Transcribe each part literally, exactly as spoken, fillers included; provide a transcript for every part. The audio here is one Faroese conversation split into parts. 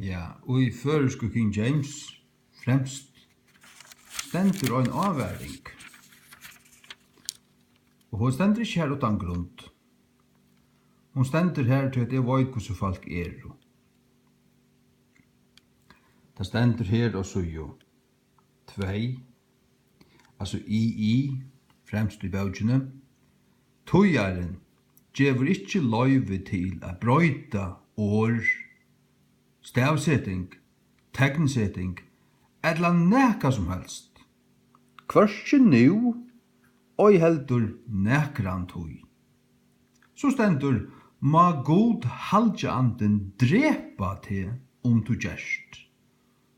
Ja, í føroysku King James fremst stendur ein ávaring. Og hon stendur ikki har uttan grund. Hon stendur har, tí at eg veit, hvussu fólk eru. Tað stendur her á síðu tvey, altso I I, fremst í bókini: Týðarin gevur ikki loyvi til at broyta orð, stavseting, teknseting ella nakað sum helst, hvørki nú, ei heldur nakrantíð. So stendur: Má Gud halgiandin drepa teg, um tú gert.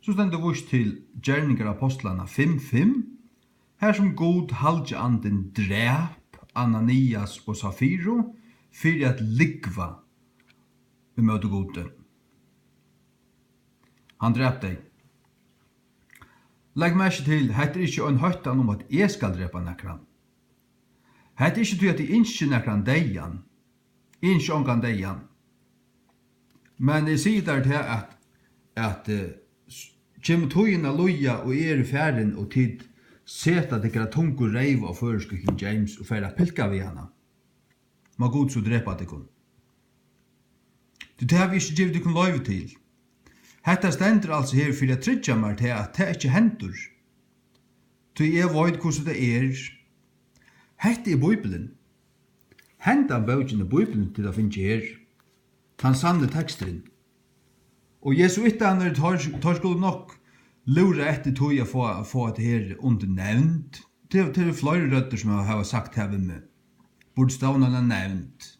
So stendur víst til Gerningar Ápostlanna fimm fimm, har sum Gud halgiandin drap Ananias og Safiru fyri at lúgva ímóti Gudi. Hann drap tey. Legg merki til, hetta er ikki ein hóttan um, at eg skal drepa nakran. Hetta er ikki tí, at eg ynski nakran deyðan. Eg ynski ongan deyðan. Men eg sigi tær tað, at, at, eh, s-, kemur tíðin at líða, og eg eri farin, og tit seta tykkara tungu reyv á føroysku King James og fara at pilka við hana, má Gud so drepa tykkum. Tí tað havi eg ikki givið tykkum loyvi til. Hetta stendur altso her fyri at tryggja mær tað, at tað ikki hendir. Tí eg veit, hvussu tað er. Hetta er Bíbilin. Hendan bókin er Bíbilin, tit hava fingið her. Tann sanni teksturin. Og jesuittarnir, teir, teir skulu nokk lúra eftir tí at fáa, fáa hetta her undir nevnd. Tað, tað eru fleiri røddir, sum hava, hava sagt tað við meg. Burdi stovna eina nevnd.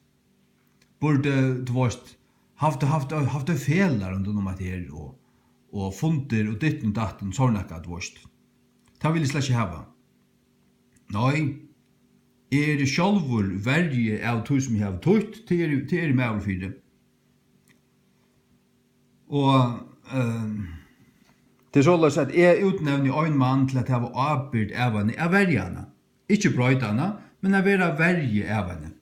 Burdi, tú veist, havt, havt, havt eitt felag rundan um hetta her, og, og fundir og ditten og datten, sovorðið nakað, tú veist. Tað vil eg slett ikki hava. Nei, eg eri sjálvur verji av tí, sum eg havi týtt, tað eri, tað eri maður fyri. Og, ehm, tað er soleiðis, at eg útnevni ein mann til at hava ábyrgd av henni, at verja hana. Ikki broyta hana, men at vera verji av henni.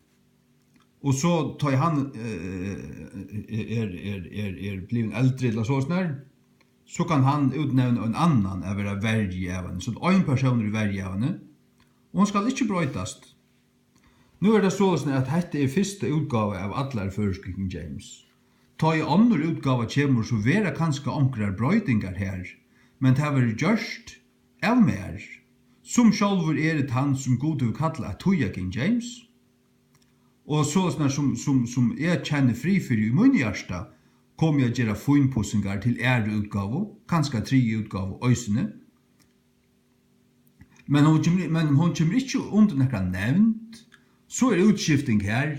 Og so, tá ið hann, eh, er, er, er, er blivin eldri ella soleiðis nær, so kann hann útnevna ein annan at vera verji av henni. So ein persónur er verji av henni, og hon skal ikki broytast. Nú er tað soleiðis, at hetta er fyrsta útgáva av allari føroysku King James. Tá ið onnur útgáva kemur, so verða kanska onkrar broytingar har, men tað verður gjørt av mær, sum sjálvur eri tann, sum Gud hevur kallað at týða King James. Og soleiðis sum, sum, sum eg kenni frið fyri í mínum hjarta, komi eg at gera fínpussingar til aðru útgávu, kanska triðju útgávu eisini. Men hon kemur, men hon kemur ikki undir nakra nevnd. So er útskifting har.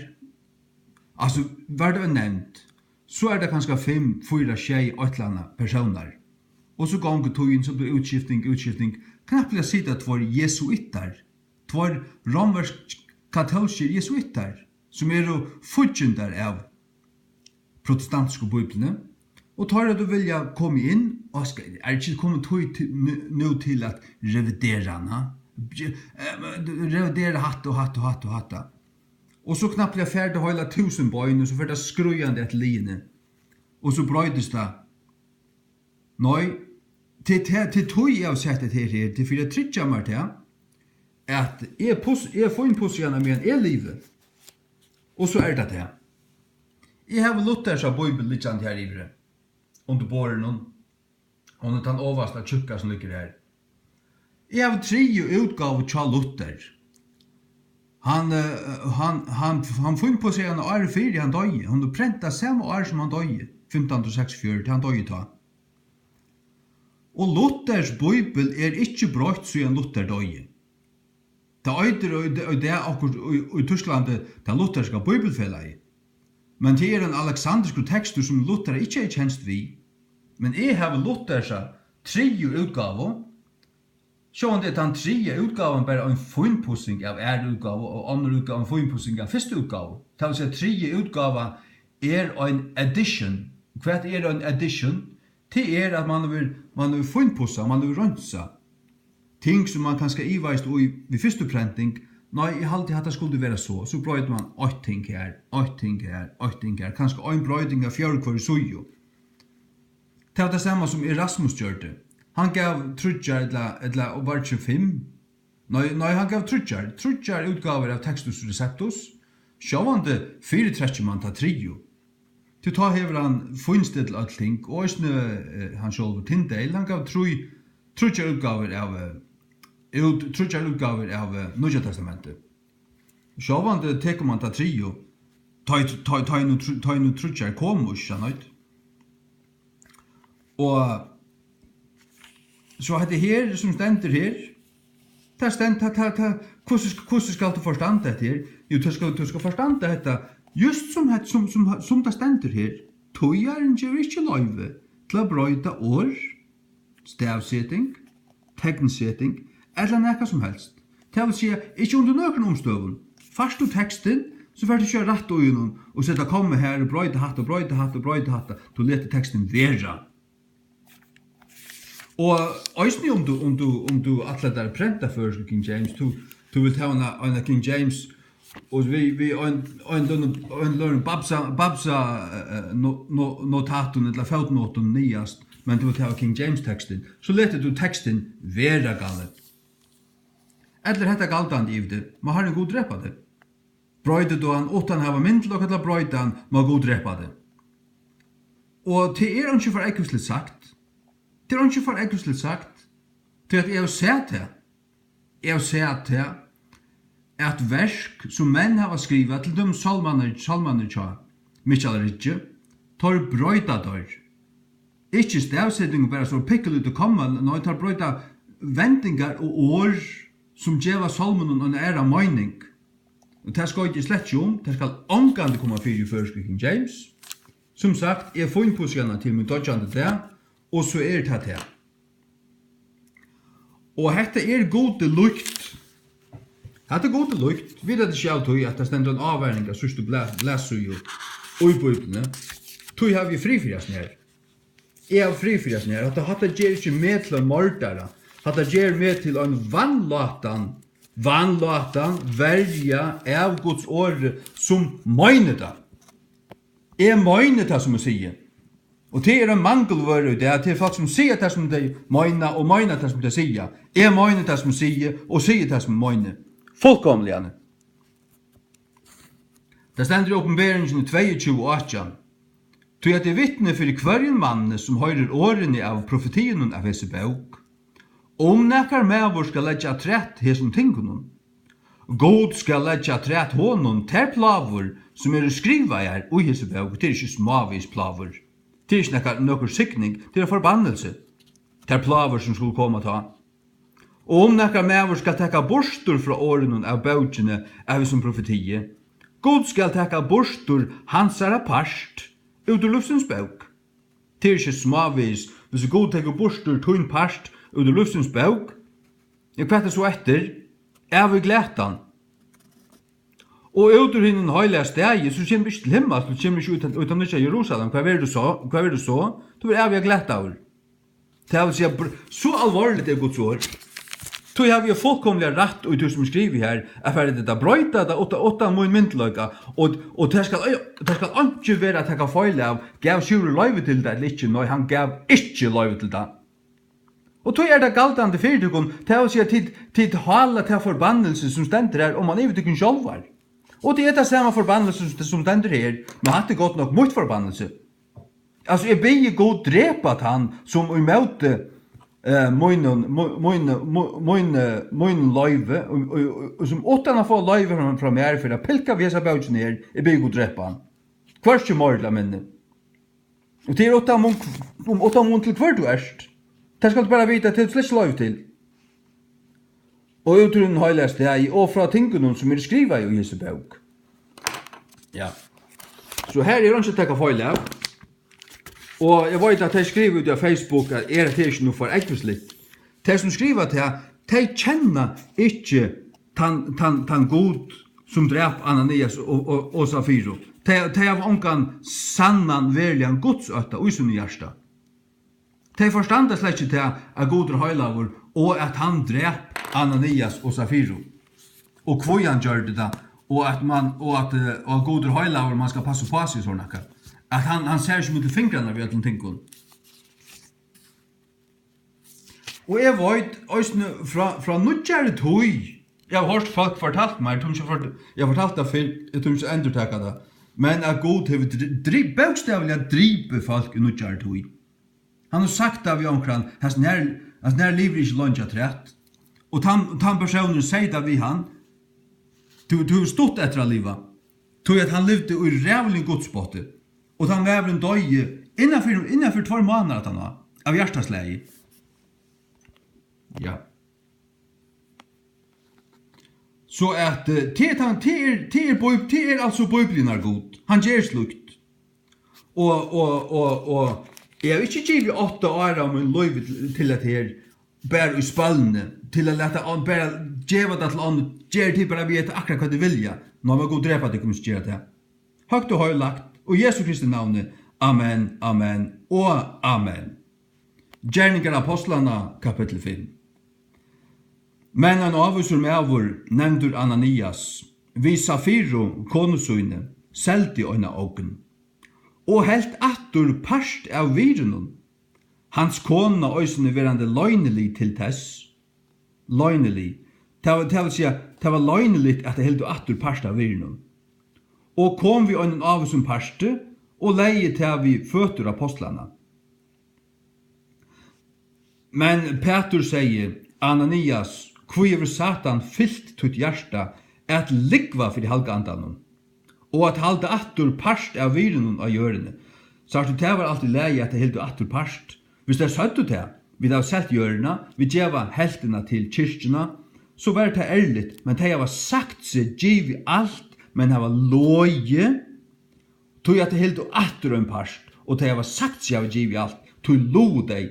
Altso, var tað ein nevnd, so er tað kanska fimm, fýra, sjey, eitt ella annað persónar. Og so gongur tíðin, so blívur útskifting, útskifting. Knappliga sita tveir jesuittar, tveir rómversk-katólskir jesuittar, sum eru fíggindar av protestantsku Bíbliuni, og teir høvdu viljað komið inn, og skal, er ikki komin tíð til, nú, nú til at revidera hana? Eh, revidera hatta og hatta og hatta og hatta. Og so knappliga fær tað heila túsund bein, og so fer tað skríðandi eftir liðini. Og so broytist tað. Nei, til, til, til tí eg havi sett hetta her, her, til fyri at tryggja mær tað, at eg pus-, eg fínpussi hana meðan eg livi. Og so er tað tað. Eg havi Luthersa bíbel liggjandi har yviri, undir borðinum. Hon er tann ovasta tjúkka sum liggur har. Eg havi triðju útgávu hjá Luther. Hann, eh, hann, hann, hann fínpussaði hana árið fyri hann doyði. Hon er prentað sama ár sum hann doyði, fimtan hundrað og seksogfjøruti, hann doyði tá. Og Luthers bíbel er ikki broytt, síðan Luther doyði. Tað eitur í, í dag okkurt í, í Týsklandi tað lutherska bíbelfelagið. Men tað er ein aleksandriskur tekstur, sum Luther ikki hevði kenst við. Men eg havi Luthersa triðju útgávu. Sjálvandi er tann triðja útgávan bara ein fínpussing av aðru útgávu, og onnur útgáva ein fínpussing av fyrstu útgávu. Tað vil siga, triðja útgáva er ein addition. Hvat er ein addition? Tað er, at mann hevur, mann hevur fínpussað, mann hevur reinsað. Ting, sum mann kanska ivaðist í við fyrstu prenting, nei, eg haldi, hatta skuldi vera so. So broytir mann eitt ting her, eitt ting her, eitt ting her, kanska ein broyting av fjør hvørji síðu. Tað var tað sama sum Erasmus gjørdi. Hann gav tríggjar ella, ella, og var ikki fimm? Nei, nei, hann gav tríggjar, tríggjar útgávur av Textus Receptus. Sjálvandi fyritrekkir mann ta triðju. Tí tá hevur hann fínstillað øll ting, og eisini, eh, hann sjálvur, Tyndale, hann gav trý, tríggjar útgávur av, eh, út, tríggjar útgávur av, eh, Nýggja Testamenti. Sjálvandi tekur mann ta triðju, tá ið, tá, tá ið nú trý-, tá ið nú tríggjar komu, ikki sant? Og so hetta her, sum stendur her, tað stend-, tað, tað, tað, hvussu sk-, hvussu skalt tú forstanda hetta her? Jú, tú skal, tú skal forstanda hetta, júst sum hetta, sum, sum, sum tað stendur her. Týðarin gevur ikki loyvi til at broyta orð, stavseting, teknseting, ella nakað sum helst. Tað vil siga, ikki undir nøkrum umstøðum. Fært tú tekstin, so fert tú ikki at rætta í honum og seta komma har og broyta hatta og broyta hatta og broyta hatta. Tú letur tekstin vera. Og eisini um tú, um tú, um tú ætlar tær at prenta føroysku King James, tú, tú vilt hava eina, eina King James, og við, við ein, ein, ein, ein lønum babsa, babsa, eh, eh, no-, no-, notatum ella fótnotum niðast, men tú vilt hava King James tekstin, so letur tú tekstin vera, galið. Ella er hetta galdandi yvir teg, má Harrin Gud drepa teg. Broytir tú hann uttan at hava myndugleika til at broyta hann, má Gud drepa teg. Og tað er einki for ógvusligt sagt. Tað er einki for ógvusligt sagt. Tí at eg havi sæð tað. Eg havi sæð tað, at verk, sum menn hava skrivað, til dømis sálmarnir, sálmarnir hjá Mikkjal Ryggi, teir broyta teir. Ikki stavseting, bara so pikkulítið komma, nei, teir broyta vendingar og orð, sum geva sálmunum eina aðra meining. Og tað skoyti eg slett ikki um, tað skal ongantíð koma fyri í føroysku King James. Sum sagt, eg fínpuski hana til mín doyggjandi dag, og so er tað tað. Og hetta er Gudi líkt. Hatta er Gudi líkt. Vit hava ikki av tí, at tað stendur ein ávaring á síðstu bla-, blaðsíðu í Bíbliuni. Tí havi eg frí fyri at snara. Eg havi frí fyri at snara. Hatta, hatta ger ikki meg til ein mordara. Hatta ger meg til ein vanlátan, vanlátan verja av Guds orði, sum meinir tað. Eg meini tað, sum eg sigi. Og tað er ein mangulvøra í dag, tað er fólk, sum siga tað, sum tey meina, og meina tað, sum tey siga. Eg meini tað, sum eg sigi, og sigi tað, sum eg meini. Fullkomiliga. Tað stendur í Opinberingini tveyogtjúgu átjan: Tí at eg vitni fyri hvørjum manni, sum hoyrir orðini av profetiunum av hesi bók, um nakar maður skal leggja afturat hesum tingunum, Gud skal leggja afturat honum tær plágur, sum eru skrivaðar í hesi bók. Tað er ikki smávegis plágur. Tað er ikki nakar, nøkur signing. Tað er ein forbannilsi. Tær plágur, sum skulu koma tá. Og um nakar maður skal taka burtur frá orðunum av bókini av hesum profetii, Gud skal taka burtur hansara part út úr lívsins bók. Tað er ikki smávegis, hvis Gud tekur burtur tín part út úr lívsins bók. Ja, hvat er so eftir? Ævig glatan. Og út úr hinum heilaga staði, so kemur ikki til himmals, tú kemur ikki út, út av nýggja Jerusalem. Hvar verður tú so? Hvar verður tú so? Tú verður æviga glataður. Tað vil siga, br-, so alvorligt er Guds orð. Tí havi eg fullkomiliga rætt í tí, sum eg skrivi her, at fara at broyta tað uttan, uttan mín myndugleika, og, og tað skal ei-, tað skal einki vera at taka feil av, gav Sjúrður loyvi til tað ella ikki? Nei, hann gav ikki loyvi til tað. Og tí er tað galdandi fyri tykkum, tað vil siga, tit, tit hála ta forbannilsi, sum stendur her, oman yvir tykkum sjálvar. Og tað er tað sama forbannilsi, sum, sum stendur her, men hatta er gott nokk mítt forbannilsi. Altso, eg biði Gud drepa tann, sum ímóti, eh, mínum, mí-, míni, mí-, míni, mínum loyvi, og, og, og, og sum uttan at fáa loyvi frá, frá mær, fer at pilka við hesa bókina her, eg biði Gud drepa hann. Hvørki meira ella minni. Og tað er uttan mun, um, uttan mun til hvør tú ert. Tað skalt tú bara vita, tað er slett ikki loyvi til. Og út úr hinum heilaga staði, og frá tingunum, sum eru skrivaði í hesi bók. Ja. So her er einki at taka feil av. Og eg veit, at tey skriva út á Facebook, at er tað ikki nú for ógvusligt? Tey, sum skriva tað, tey kenna ikki tann, tann, tann Gud, sum drap Ananias og, og, og Safiru. Tey, tey hava ongan sannan, veruligan Guds ótta í sínum hjarta. Tey forstanda slett ikki tað, at Gud er heilagur, og at hann drap Ananias og Safiru, og hví hann gjørdi tað, og at mann, og at, eh, og at Gud er heilagur, mann skal passa upp á seg og sovorðið nakað. At hann, hann sær ikki millum fingrarnar við øllum tingum. Og eg veit eisini frá, frá nýggjari tíð, eg havi hoyrt fólk fortalt mær, eg tími ikki at fort-, eg havi fortalt tað fyrr, eg tími ikki at endurtaka tað, men at Gud hevur dri-, dri-, bókstavliga dripið fólk í nýggjari tíð. Hann hevur sagt tað við onkran, hasin her, hasin her livir ikki leingi afturat. Og tann, tann persónurin segði tað við hann, tú, tú hevur stutt eftir at liva. Tí at hann livdi í ræðuligum gudspotti. Og tann maðurin doyði innan fyri, innan fyri tveir mánaðir aftaná, av hjartaslagi. Ja. So at, eh, tað er tann, tað er, tað er Bíb-, tað er altso Bíbliunnar Gud. Hann ger slíkt. Og, og, og, og eg havi ikki givið átta ár av mínum lívi til, til at her, bara í spælni, til at lata an-, bara geva tað til onnur, ger tit bara við hetta akkurát hvat tit vilja. Ná má Gud drepa tykkum, um tit gera tað. Høgt og heilagt, í Jesu Kristi navni. Amen, amen og amen. Gerningar Ápostlanna, kapittul fimm. Men ein ávísur maður, nevndur Ananias, við Safiru, konu síni, seldi eina ogn, og helt aftur part av virðinum, hans kona eisini verandi loynilig til tess. Loynilig. Tað var, tað vil siga, tað var loyniligt, at tey hildu aftur part av virðinum. Og kom við einum ávísum parti og legði tað við føtur ápostlanna. Men Pætur segði: Ananias, hví hevur Satan fylt títt hjarta at lúgva fyri Halga Andanum og at halda aftur part av virðinum á jørðini? Sært tú, tað var alt í lagi, at tey hildu aftur part. Hvis tey søgdu tað, vit hava selt jørðina, vit geva helvtina til kirkjuna, so var tað ærligt, men tey hava sagt seg givið alt, men hava logið, tí at tey hildu aftur ein part, og tey hava sagt seg hava givið alt, tí lugu tey.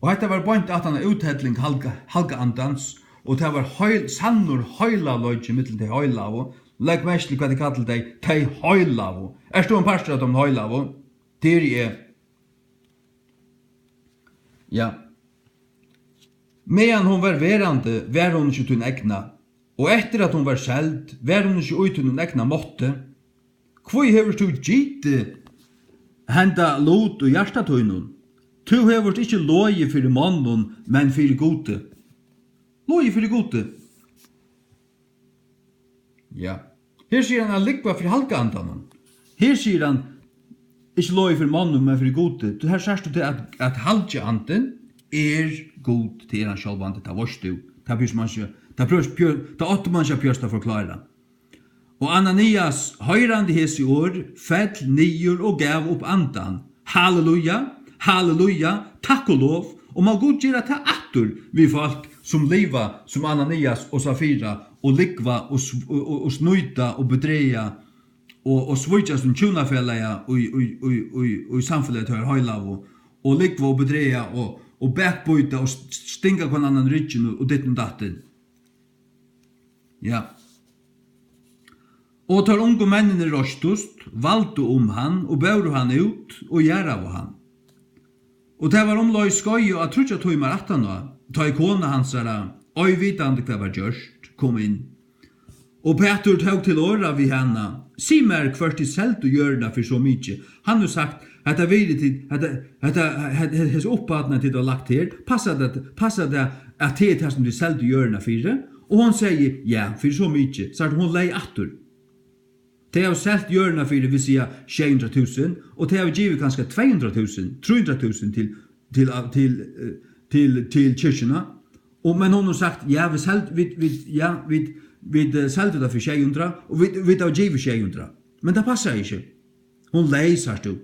Og hetta var beint aftan á úthelling Halga, Halga Andans, og tað var heil-, sannur heilagleiki millum tey heilagu. Legg merki til, hvat eg kalli tey, tey heilagu. Ert tú ein partur av teimum heilagu? Tað eri eg. Ja. Meðan hon var verandi, var hon ikki tín egna, og eftir at hon var seld, var hon ikki í tínum egna mátti. Hví hevur tú gitið henda lut í hjarta tínum? Tú hevur ikki logið fyri monnum, men fyri Gudi. Logið fyri Gudi. Ja. Her sigur hann at lúgva fyri Halga Andanum. Her sigur hann, ikki logið fyri monnum, men fyri Gudi. Tú, her sært tú til, at, at Halgi Andin er Gud, tað er hann sjálvandi, tað veitst tú. Tað býr sum hann ikki, tað prøvist, prøv-, tað átti mann ikki at prøvast at forklára. Og Ananias, hoyrandi hesi orð, fell niður og gav upp andan. Halleluja, halleluja, takk og lov, og má Gud gera tað aftur við fólk, sum liva sum Ananias og Safira, og lúgva og sv-, og, og, og snýta og bedraga og, og svíkja sín hjúnafelaga í, í, í, í, í samfelagi teirra heilagu, og lúgva og bedraga og, og bakbíta og st-, stinga hvønn annan í ryggin og, og ditten og datten. Ja. Og teir ungu menninir reistust, valdu um hann og bóru hann út og jarðaðu hann. Og tað var umleið skeiðið á tríggjar tímar aftaná, tá ið kona hansara, ei vitandi hvat var gjørt, kom inn. Og Pætur tók til orða við hana: Sig mær, hvørt tit seldu jørðina fyri so mikið. Hann hevur sagt: Hetta virðið tit, hetta, hetta, hetta, hesi upphæddin, tit hava lagt her, passar tað, passar tað, at tað er tað, sum tit seldu jørðina fyri? Og hon segði: Ja, fyri so mikið. Sært, hon legði aftur. Tey hava selt jørðina fyri, vit siga, sjey hundrað túsund, og tey hava givið kanska tvey hundrað túsund, trý hundrað túsund til, til, til, eh, til, til kirkjuna. Og, men hon hevur sagt: Ja, vit seld-, vit, vit, ja, vit, vit, eh, seldu tað fyri sjey hundrað, og vit, vit hava givið sjey hundrað. Men tað passar ikki. Hon legði, sært tú.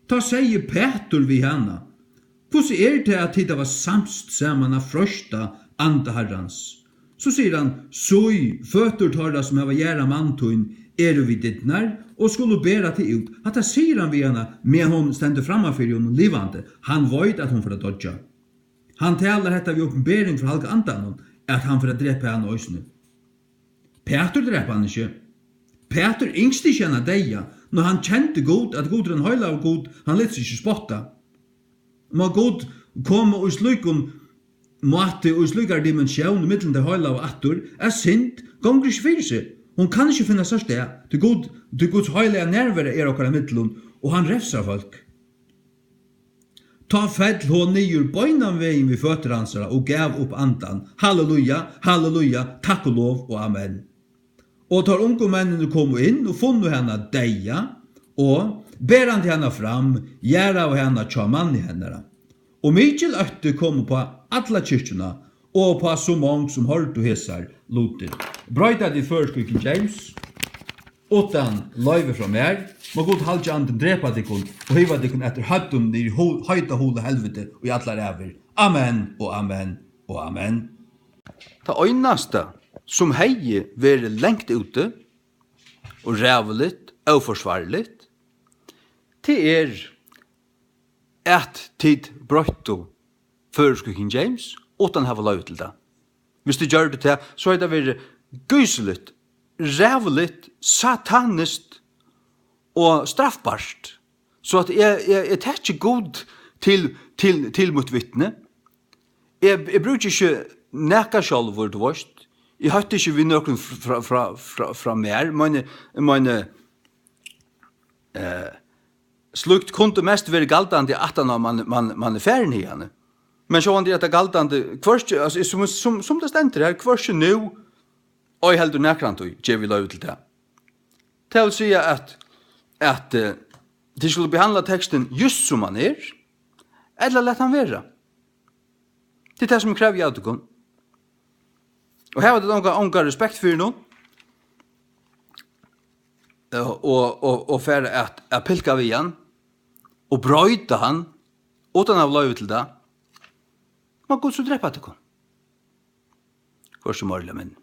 Tá segði Pætur við hana: Hvussu er tað, at tit hava samst saman at freista anda Harrans? So sigur hann: Síg, føtur teirra, sum hava jarðað mann tín, eru við dyrnar og skulu bera teg út. Hatta sigur hann við hana, meðan hon stendur framman fyri honum livandi. Hann veit, at hon fer at doyggja. Hann talar hetta við opinbering frá Halga Andanum, at hann fer at drepa hana eisini. Pætur drap hann ikki. Pætur ynskti ikki hana deyða, men hann kendi Gud, at Gud er ein heilagur Gud, hann letur seg ikki spotta. Má Gud koma í slíkum máti og í slíkari dimensión millum tey heilagu aftur, at synd gongur ikki fyri seg. Hon kann ikki finna sær stað, tí Gud, tí Guds heilaga nærvera er okkara millum, og hann revsar fólk. Tá fell hon niður beinan vegin við føtur hansara og gav upp andan. Halleluja, halleluja, takk og lov og amen. Og teir ungu menninir komu inn og funnu hana deyða, og, berandi hana fram, jarðaðu hana hjá manni hennara. Og mikil ótti kom upp á alla kirkjuna og upp á so mong, sum hoyrdu hesar lutir. Broyta tit føroysku í King James? Uttan loyvi frá mær, má Gud halgja andin drepa tykkum og hiva tykkum eftir høvdum niður í hu-, heita hul helviti í allar ævir. Amen og amen og amen. Tað einasta, sum hevði verið langt úti og ræðuligt, óforsvarligt, tað er, at tit broyttu føroysku King James uttan at hava loyvi til tað. Viss tit gjørdu tað, so hevði tað verið gísiligt, ræðuligt, sataniskt og strafbart. So at eg, eg, eg taki Gud til, til, til mítt vitni. Eg, eg brúki ikki nakað sjálvur, tú veist. Eg hótti ikki við nøkrum frá, frá, frá, frá mær, men, men, eh, slíkt kundi mest verið galdandi aftan á mann, mann, mann er farin hiðani. Men sjálvandi er hetta galdandi, hvørki, altso, sum, sum, sum tað stendur her, hvørki nú, ei heldur nakrantíð gevi eg loyvi til tað. Tað vil siga at, at, eh, tit skulu behandla tekstin júst sum hann er, ella lat hann vera. Tað er tað, sum eg krevji av tykkum. Og hava tit onga, onga respekt fyri honum, eh, og, og, og fara at, at pilka við hann, og broyta hann, uttan at hava loyvi til tað, má Gud so drepa tykkum. Hvør sum orðliga menn.